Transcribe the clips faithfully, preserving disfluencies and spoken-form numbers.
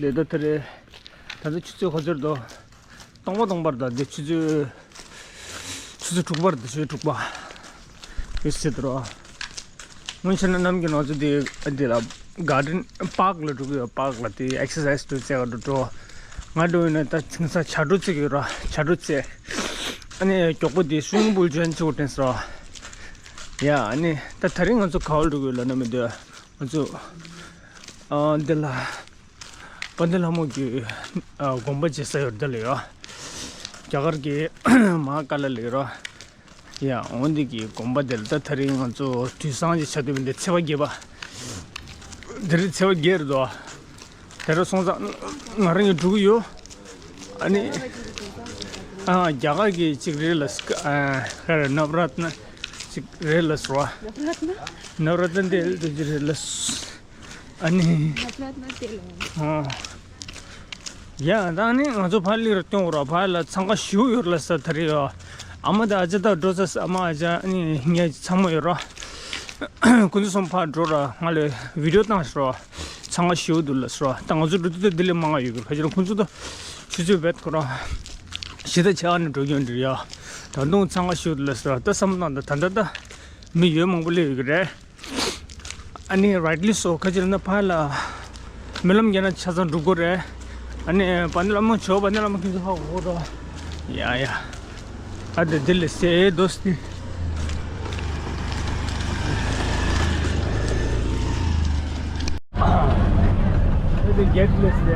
དེ་ད་དེ་རེད། ད་ལྟ་ཆུ་ཚོད་ག་ཚོད་འདུག་སྟོང་པ་སྟོང་པར་ད་འདི་ཆུ་ཚོད། ཆུ་ཚོད་དྲུག་པར་འདི་ཆུ་ཚོད་དྲུག་པ། ཡོད་སྲིད་དོ། སྔོན་ཆད་ན་ནམ་རྒྱུན་ང་ཚོ་འདི་འདི་ལ་གར་ཌེན་པཱག་ལ་འགྲོ་གི་ཡོད། པཱག་ལ་དེ་ཨེག་སར་སའིཛ་འགྲོ་རྩེ་ག་འགྲོ་འགྲོ། ང་འགྲོ་ཡིན་ན་ད་ཆུང་ས་བྱ་འགྲོ་རྩེ་གི་ཡོད་ར། བྱ་འགྲོ་རྩེ། ཨ་ནི་མགྱོགས་པོ་དེ་སུའི་མིང་པུལ་ཇོ་ཡིན་བྱེད་དགོས་དྲན་སོང་། ཡ་ཨ་ནི་ད་དེ་རིང་ང་ཚོ་ག་པར་འགྲོ་གི་ཡོད་ལབ་ན་མི་འདོད། ང་ཚོ་ཨ་འདི་ལ་དཔལ་ལྡན་ལྷ་མོ་གི་ཨ་དགོན་པ་མཇལ་ས་ཡོད་འདི་ལ་ཡོད། རྒྱ་གར་གྱི་མ་ཧཱ་ཀཱ་ལ་ལ་ཡོད་ར། ཡ་འོ་འདི་གི་དགོན་པ་འདི་ལ་ད་དེ་རིང་ང་ཚོ་དུས་བཟང་ཅིག་ཆགས་བསྡད་པ་འདི་ཚེས་པ་བརྒྱད་པ། འདི་རིང་ཚེས་པ་བརྒྱད་རེད་དོ། དེ་རིང་སོང་ཙང་ང་རང་གཉིས་འགྲོ་གི་ཡོད། ཨ་ནི། ཨ་རྒྱ་གར་གྱི་གཅིག་རེད་ལ་ཨ་ཁ་རེ་ནབ་རཏྣ་གཅིག་རེད་ལ་སོ། ནབ་རཏྣ་དེ་ལ་དེ་གཅིག་རེད་ལ། ཨ་ནི། ཨ། ཡ་ད་ནི་ང་ཚོ་ཕ་ལི་ར་སྟོན་ར་ཕ་ལ་འཚང་ཁ་ཞུ་ཡོད་ལ་ས་ད་རེད་ཡོད། ཨ་མ་ད་ཨ་ཅག་ད་འགྲོ་ས་ཨ་མ་ཨ་ཅག་ཨ་ནི་ངས་ཚང་མ་ཡོད་ར། ཁོ་ཚོ་གསུམ་ཕར་འགྲོ་ར་ང་ལ་བི་ཌིའོ་བཏང་ཤོག་ར། འཚང་ཁ་ཞེ་པོ་འདུག་ལབ་སོང་། ད་ང་ཚོ་འགྲོ་དུས་ད་འདི་ལས་མང་བ་ཡོད་གི་རེད། ཁ་ཅིག་ཁོང་ཚོ་ད་ཆུ་ཚོད་བེད་ཁོ་རང་གཞི་ད་ཆ་ནས་འགྲོ་རྒྱུ་འདྲ་ཡ། ད་དུང་འཚང་ཁ་ཞེ་པོ་འདུག་ལབ་སོང་། ད་བསམ་བློ་བཏང་ད་ད་ལྟ་ད་མི་ཡོད་མང་པོ་སླེབས་ཡོད་གི་རེད། ཨ་ནི་རའིཊ་ལི་སོ་ཁ་ཅིག་ལབ་ན་ཕར་ལ་སྨོན་ལམ་རྒྱག་ན་ཆ་ཚང་འགྲོ་གི་རེད། ཨ་ནི་དཔལ་ལྡན་ལྷ་མོ་ཇོ་དཔལ་ལྡན་ལྷ་མོ་ཁྱེད་ཚོ་ཧ་གོ་གོ་འགྲོ། ཡ་ཡ། ཨ་དེ་དེ་ལས་སེ་དོ་སྟི། ཨ་དེ་གེ་ཊི་ལས་སེ།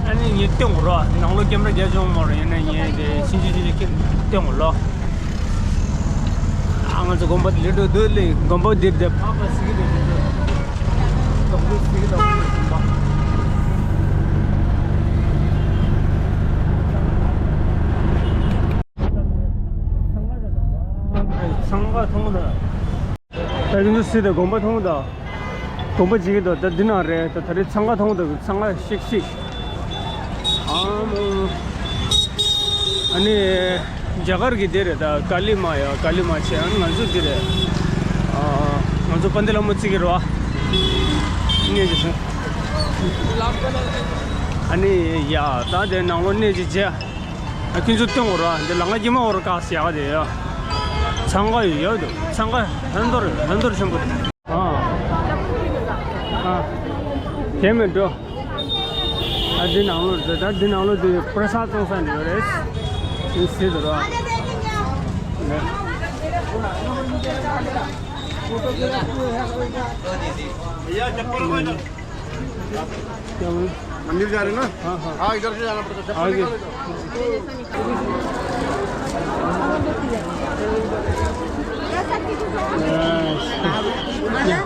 ཨ་ནི་ངས་སྟོན་རོགས། ནང་ལོགས་ཀེམ་ར་རྒྱག་ཆོག་མ་རེད། ཡིན་ན་ངས་དེ་ཕྱིན་ཆད་ཕྱིན་ཆད་ཀེམ་སྟོན་རོགས། ཨ་ང་ཚོ་དགོན་པ་དེ་ལས་འགྲོ་འདོད་ལས་དགོན་པ་འདིར་དེ་ཕག་པ་ཟིག་གི་དེ་ཚོ་དོག་པོ་ཟིག་གི་དོག་པོ་དགོན་པ། འཚང་ཁ་མཐོང་ད། ད་ཁྱེད་ཚོ་སྲིད་དེ་དགོན་པ་མཐོང་ད། དགོན་པ་ཅིག་གི་ད་ད་འདི་ན་རེད། ད་ད་རེས་འཚང་ཁ་མཐོང་ད། འཚང་ཁ་ཤིག་ཤིག་ཨ་མ། ཨ་ནི་རྒྱ་གར་གྱི་དེ་རེད། ད་ཀ་ལི་མ་ཡ་ཀ་ལི་མ་ཆེ། ཨ་ནི་ང་ཚོ་དེ་རེད། ཨ་ང་ཚོ་དཔལ་ལྡན་ལྷ་མོ་རྩེ་གི་རེད་བ། གནས་ཅིག་སོང་། ཨ་ནི་ཡ་ད་དེ་ནང་ལོགས་གནས་ཅིག་བྱས། ཨ་ཁྱེད་ཚོ་སྟོན་འོར་བ་འདི་ལ་ང་ཀྱི་མ་འོར་ཀ་སི་ཡག་དེ་ཡ། འཚང་ཁ་ཡོད་ཡོད་འདུག་འཚང་ཁ་ཧན་དོར་ཧན་དོར་ཆེན་པོ་རེད། ཨ། ཨ། དེ་མིན་འགྲོ། ཨ་འདི་ནང་ལོགས་འགྲོ། ད་འདི་ནང་ལོགས་འདི་པྲ་སཱད་བཙོང་ས་འདི་ཡོད་རེད། འདི་སྲིད་དུ་རོ། मंदिर जा रहे हैं ना? हाँ, हाँ। हाँ, इधर से जाना पड़ता है, चप्पल आगे। निकालो इधर।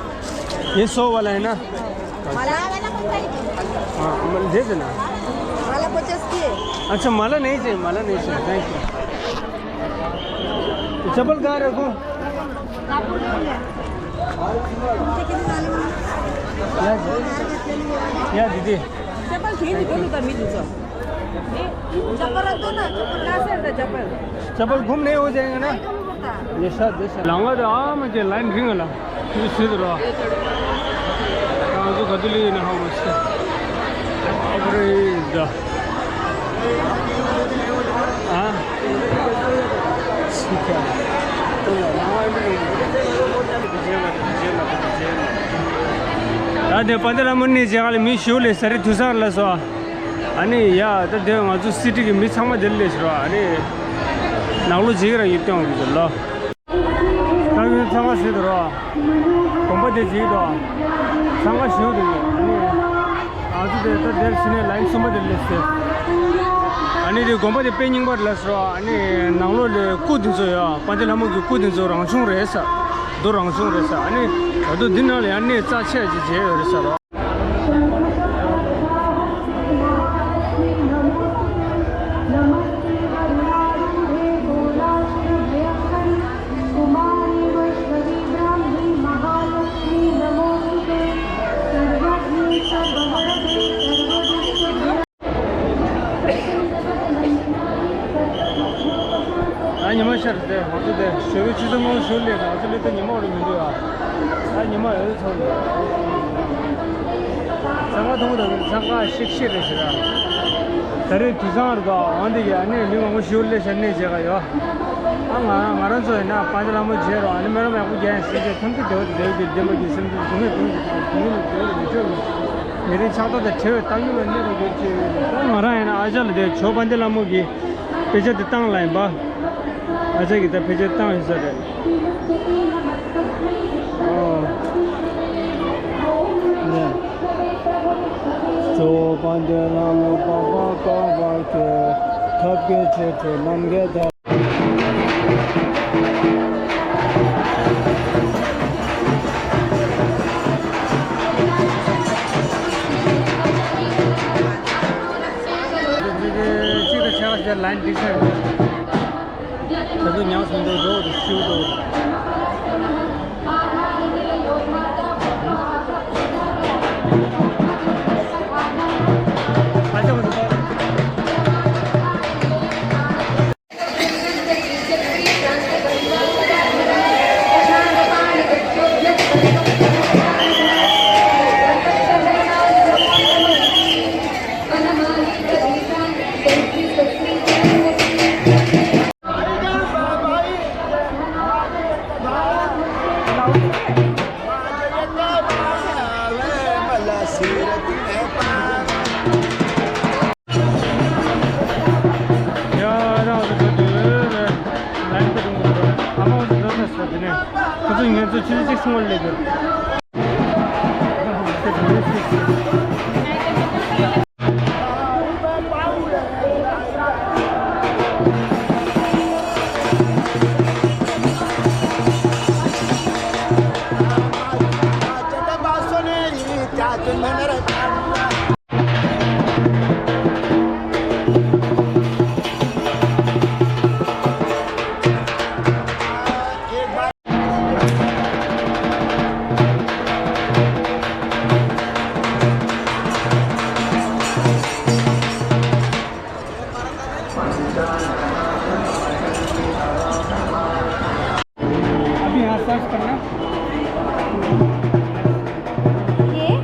ये सौ वाला है ना? माला वाला कौन सा है? हाँ, दे देना। माला पचास की है। अच्छा, माला नहीं चाहिए, माला नहीं चाहिए, थैंक यू। चप्पल कहाँ रखूँ? या, या दीदी। चप्पल खींच दो, लुका मिल जाओ। चप्पल रख दो ना, चप्पल कहाँ से आता है चप्पल? चप्पल गुम नहीं हो जाएगा ना? ये शायद, ये शायद। लंगा तो आ, मुझे लाइन रिंग ला। ཁྱོད་ཚོ་སུ་རེད། ང་ཚོ་ག་དུས་ལས་ཡིན་ན་ཧ་གོ་ཤེས། ཨ་པ་རེད་ད། ཨ། སི་ཁ། ད་དེ་དཔལ་ལྡན་ལྷ་མོ་གནས་མཇལ་ག་ལ་མི་ཞིག་སླེབས་ས་རེད། དུས་སང་ལ་སོ། ཨ་ནི་ཡ་ད་དེ་ང་ཚོ་སི་ཊི་གི་མི་ཚང་མ་དེར་སླེབས་ཤག་ཨ་ནི་ནང་ལོགས་ཅིག་རང་ཡིབ་སྟོན་འོང་གི་འདུག་ལོ། ད་ཡིན་འཚང་ཁ་ཟེར་དུ་རོ། དགོན་པ་དེ་ཅིག་དོ། འཚང་ཁ་ཞུ་དུ་ཡོད། ཨ་ནི། ང་ཚོ་དེ་ད་དེར་ཕྱིན་ནས་ལའིན་གསུམ་པ་དེ་སླེབས་ཟེར། ཨ་ནི་དེ་དགོན་པ་དེ་དཔེ་རྙིང་པ་རེད་ལ་ཟེར་བ། ཨ་ནི་ནང་ལོགས་ལ་སྐུ་དེ་ཚོ་ཡོད། དཔལ་ལྡན་ལྷ་མོ་གི་སྐུ་དེ་ཚོ་རང་བྱུང་རེད་ཟེར། རྡོ་རང་བྱུང་རེད་ཟེར། ཨ་ནི་ད་དུང་འདི་ནང་ལ་ཡང་གནས་རྩ་ཆེ་ཅིག་བྱས་ཡོད་རེད་ཟེར་རོ། ཨ་ཉི་མ་ཤར་ཏེ་ང་ཚོ་དེ་ཞོགས་པའི་ཆུ་ཚོད་ལྔ་བཞུགས་ལས་ང་ཚོ་ལས་ད་ཉི་མ་བར་མི་འདུག་ཨ། ད་ཉི་མ་ཡོད་ཚོད་འདུག་འཚང་ཁ་ཐུང་དང་འཚང་ཁ་ཤིག་ཤིག་རེད་ཟེར་ར། ད་རེས་དུས་བཟང་རེད་དོ། འོན་ཏེ་ཡ་ནས་མི་མང་པོ་ཞིག་སླེབས་ཤར་གནས་བྱེད་ག་ཡོད། ཨ་ང་ང་རང་ཚོ་ཡིན་ན་དཔལ་ལྡན་ལྷ་མོ་མཇལ་རོགས། ཨ་ནི་སྨོན་ལམ་ཡག་པོ་རྒྱག་ཡིན་ཟེར་གྱི་ཐམས་ཅད་བདེ་བ་དང་བདེ་བའི་བདེ་བདེན་པ་གྱི་སེམས་ཅན་སྡུག་བསྔལ་དོན་གྱི་སྡུག་བསྔལ་དང་བདེ་བ་ལ་མི་འཕྲོད་པའི་མི་རིགས་ཆགས་སྡང་དང་བྲལ་བའི་བཏང་སྙོམས་ལ་གནས་པར་གྱུར་ཅིག་ད་ང་རང་ཡིན་ན་ཨ་ཅག་ལ་དེ་ཇོ་དཔལ་ལྡན་ལྷ་མོ་གི་དཔེ་ཆ་དེ་བཏང་ལ་ཡིན་པ། ཨ་ཅག་གིས་ད་ཕལ་ཆེར་བཏང་ཡོད་ས་རེད། ཨོ། ནས། གཙོ་བོ་དཔལ་ལྡན་ལྷ་མོ་འཕགས་པ་བཀའ་བར་མཛད། ཐབས་མཁས་ཆོ་འཕྲུལ་རྣམ་རྒྱལ་དང་། གཅིག་དང་ཕྱེད་ཀ་ཅིག་ལ་ཡིན་འགྲིག་ས་ཡོད། ད་དུང་ཉག་སོང་འདུག་རོགས་དང་ཤིའུ་འདུག་ཨ་ཅག་མ་ཟིན་པ། ཁོ་ཚོས་ངེད་ཚོ་ཆུ་ཚོད་གཅིག་སྔོན་སླེབས་ཡོད། अभी यहाँ सर्च करना। ये?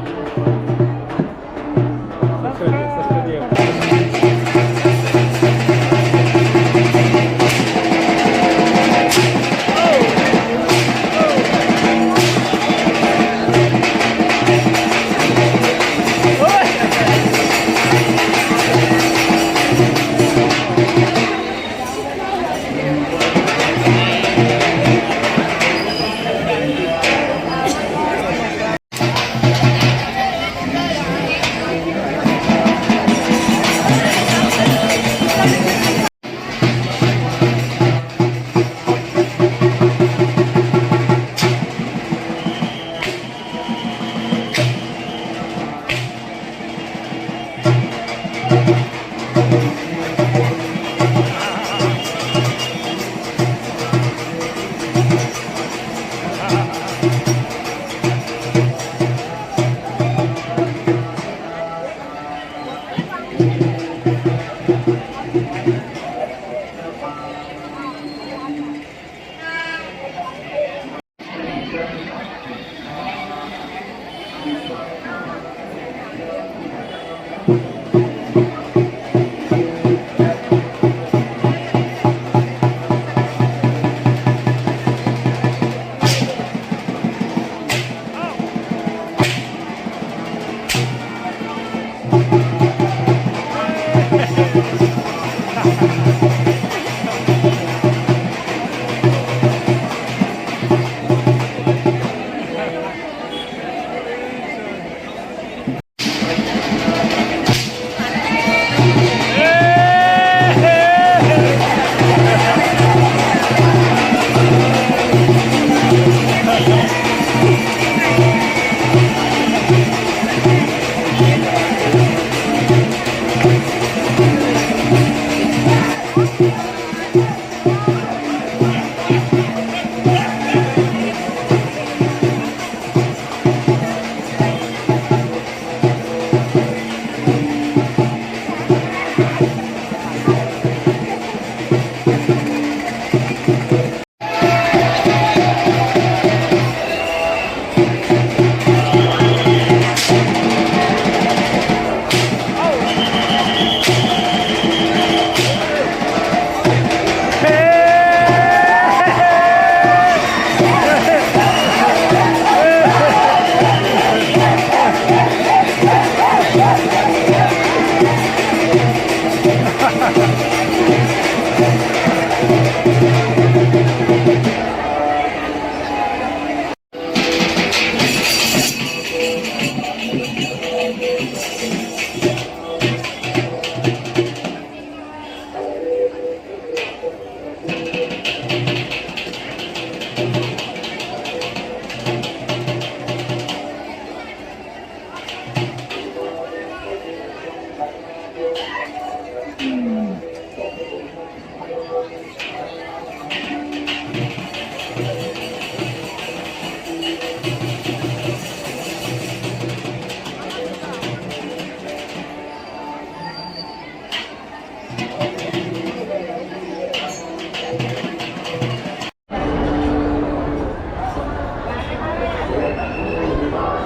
ཁོ་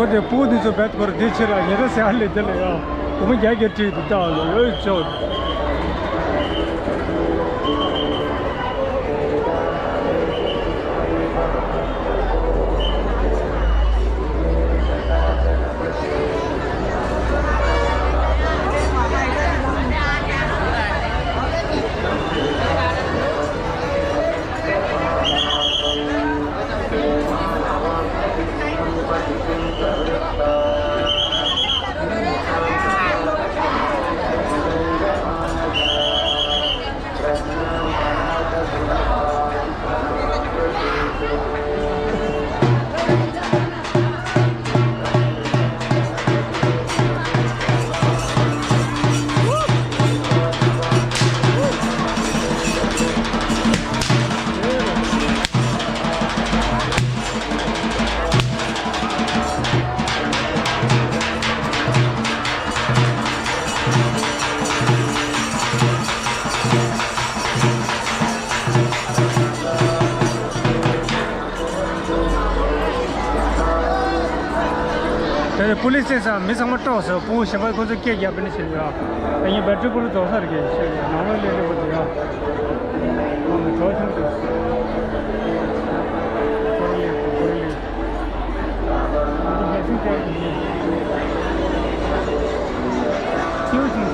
དེ་སྤུ་གུ་དེ་ཚོ་བེད་ཁོར་དེ་ཕྱིར་ལ་ཉེ་ར་སེ་ཨ་ལེ་དེ་ལ་ཡ། སྒོར་མོ་བརྒྱ་བརྒྱ་སྤྲད་དེ་བཏང་ལ་ཡོད་ཆོག་དེ་ནས་པུ་ལིས་སྟེ་ས་མི་ཚང་མ་དཀྲོགས་སོང་། སྤུ་གུ་གཞན་པ་ཁོ་ཚོ་སྐད་རྒྱབ་པ་ནི་ཤེས་ཡ། ད་ངས་བེ་ཊི་རི་ཕུལ་རྫོགས་ས་རེད་ཀྱི་ཤེས་ཡ། ནང་ལོགས་སླེབས་སླེབས་པ་དེ་ཡ། ཁོང་གི་གྲོགས་ཆུང་དུ། ཁོ་རེ་ལེ་ཁོ་རེ་ལེ། ཁྱེའུ་ཆུང་ར།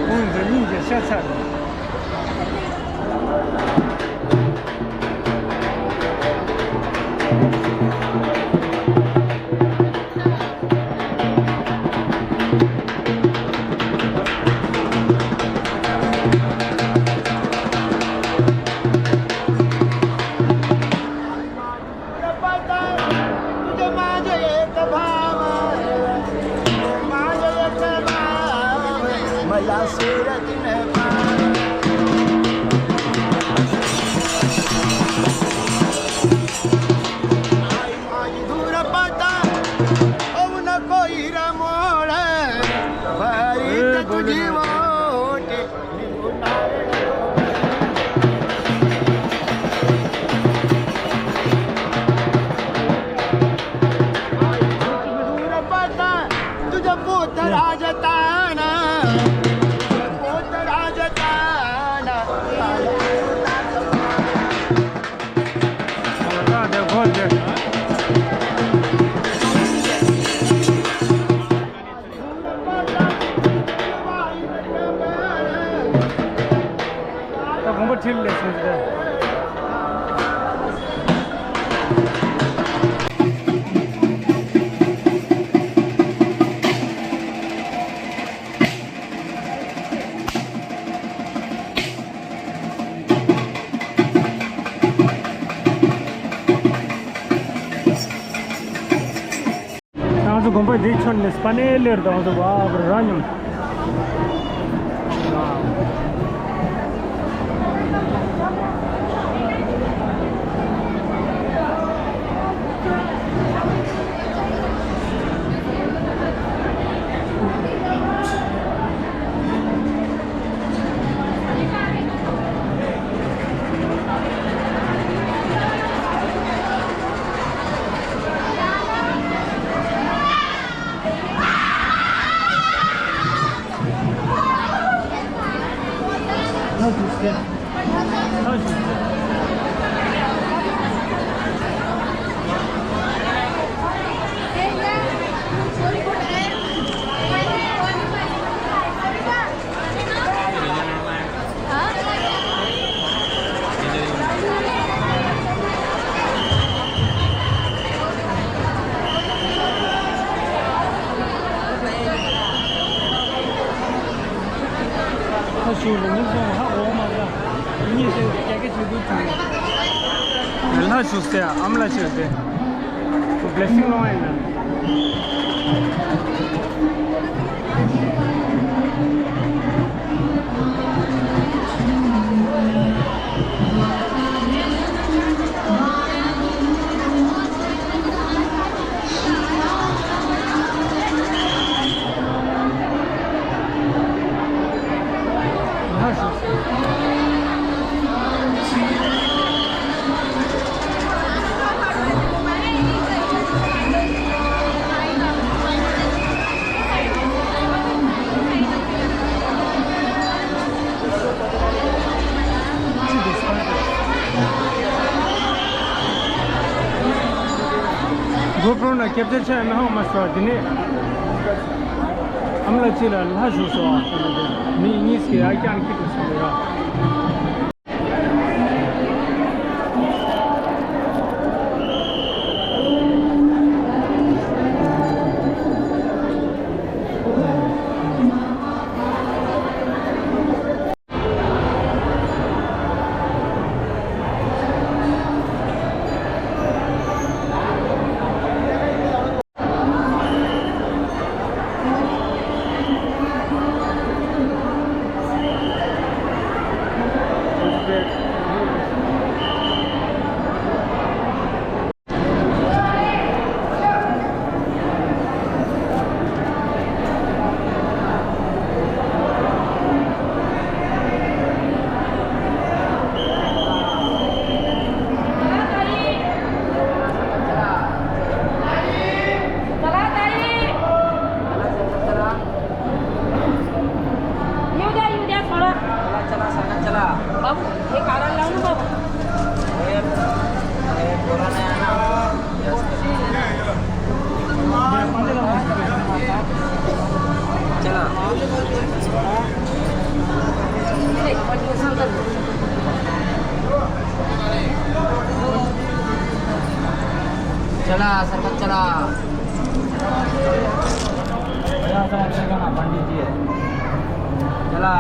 ཁོང་ཚོ་སྙིང་རྗེ་ཤ་ཚ་རེད། तुझे पुत्र राजताना, पुत्र राजताना। ད་དགོངས་པ་ཁྲིད་ལས་སོང་ཟེར། ང་ཚོ་དགོན་པ་འདི་ཆོད་ནས་སྤ་ནེ་ལེར་དང་ཚོ་བ་ར་ཉམས། ཁ་ཤུ་ལ་ནི་སོང་ཧ་འོ་མ་ལ་གཉིས་ཤིག་རྒྱ་སྐད་ཆོས་དུ་བྱུང་། ལྷ་ཞུ་སྟེ་ཨམ་ལ་ཞུ་སྟེ། ཁོ་བྷི་ལེ་སིང་ལོང་ཡིན་ན། སྐྱབས་བཅོལ་ཆ་མི་ཧང་མ་སོ་དེ་ནས་ཨམ་ལ་ཅི་ལ་ལྷ་ཞུ་སོ་མི་གཉིས་ཀྱི་ཨ་ཀྱང་ཁྱི་དུ་སོ་ཡ། चला, चला, सरकत चला। बाबू, ये कारण लाओ ना बाबू। अरे, अरे, बोला नहीं आना। चला। चला, सरकत चला। चला।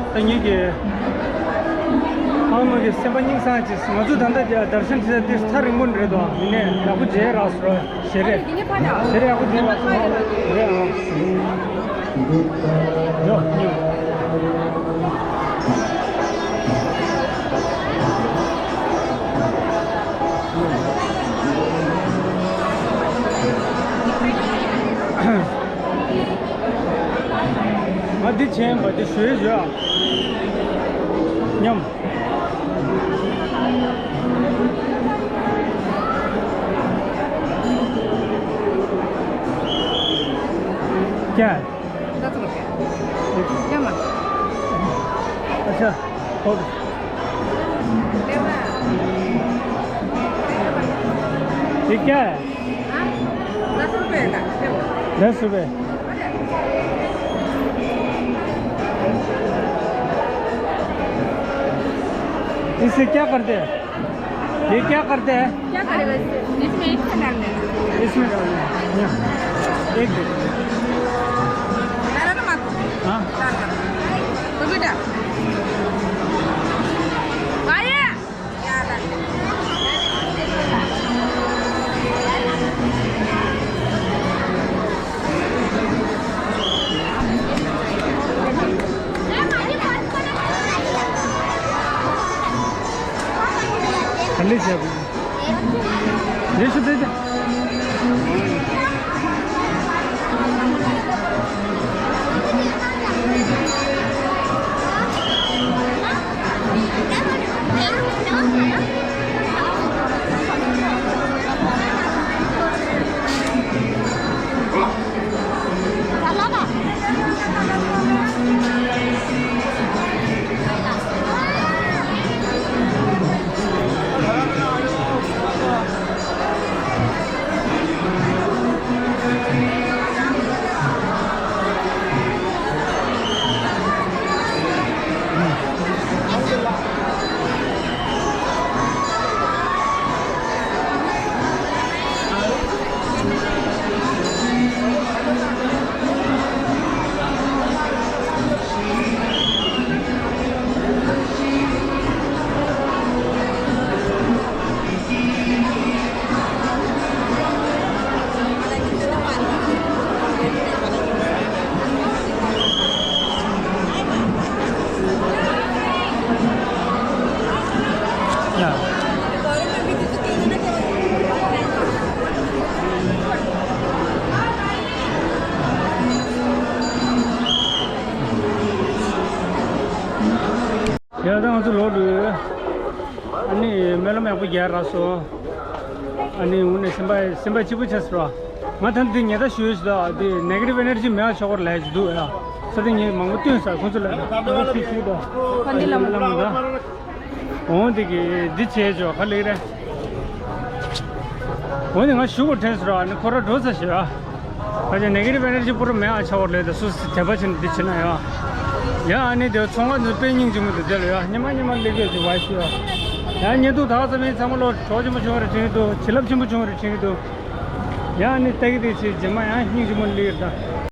ད་ངེད་ཀྱི་ཨ་མ་གི་སེམས་པ་སྙིང་སང་ཅིག་ང་ཚོ་ད་ལྟ་རྡར་ཤན་བྱེད་ས་དེ་ཐག་རིང་པོ་རེད་དོ། ཡིན་ནའི་ཡག་པོ་མཇལ་རག་སོང་། ཞེ་རེད། ཞེ་རེད། ཡག་པོ་མཇལ་རག་སོང་། རེད་ཨ། ཡོ་ཉོ། ང་འདི་བྱས་པ་འདི་ཞུ་ཡས་ཞུ་ཨ། མཉམ། क्या है? दस रुपया। एक। क्या मांग? अच्छा, और? ये क्या है? हाँ? दस रुपये का। दस रुपये। इससे क्या करते हैं? ये क्या करते हैं? क्या करेगा इससे? इसमें एक ठंड डाल देंगे। इसमें डाल देंगे। यहाँ। एक दे दो। डालो ना माँ को। हाँ। डाल दो। तो बेटा। आइए। यहाँ डाल दो। ཁ་ལེ་བྱས་པ། རེ་ཞུ་དེ། ཡ་ད་ང་ཚོ་ལོག་འགྲོ་ཡོད། ཨ་ནི་སྨོན་ལམ་ཡག་པོ་རྒྱག་རག་སོང་། ཨ་ནི་འུ་ནས་སེམས་པ་སེམས་པ་སྐྱིད་པོ་ཆགས་སོང་ར། ང་ད་འདི་ཉེ་ད་ཞུས་ཤི་ད་འདི་ནེ་གེ་ཊིབ་ཨེ་ནར་ཇི་མེད་ཆོག་གོ་ལས་ཀྱི་འདུག་ཡ། ས་དེ་ངས་མང་པོ་བཏོན་ས་ཁོང་ཚོ་ལ་ཁོང་ཚོ་ཤུགས་ཤུགས་ད་ཁ་འདི་ལ་མ་ལ་མ་ད། འོང་འདི་གི་འདི་བྱས་ཆོག་ཁ་ལེགས་རེད། འོ་ནི་ང་ཞུ་དགོས་དྲན་སོང་ར་ནི་ཁོ་ར་འགྲོ་ས་ཞེས་ར། ཁ་ཅིག་ནེ་གེ་ཊིབ་ཨེ་ནར་ཇི་པུ་ར་མེད་ཨ་ཆ་བར་ལས་ད་སུ་སི་དད་པ་ཆེན་འདི་བྱེད་ན་ཡ། ཡ་ཨ་ནི་དེ་ཚོང་ཁང་འདི་དཔེ་སྙིང་རྗེ་མོ་འདུག་དེ་ལ་ཡ་ཉི་མ་ཉི་མ་སླེབས་ཡོད་ཅིག་བ་ཤི་ཡ། ཡ་ཉེ་དུ་ད་ཚ་མིན་ཚང་མ་ལོ་གྲོགས་ཆེན་པོ་བྱུང་བ་རེད་དྲན་གི་འདུག་བྱིན་རླབས་ཆེན་པོ་བྱུང་བ་རེད་དྲན་གི་འདུག་ཡ་ཨ་ནི་ལྟ་གི་དེ་ཚེ་རྗེས་མ་ཡང་སྙིང་རྗེ་མོ་སླེབས་ཡོད་ད།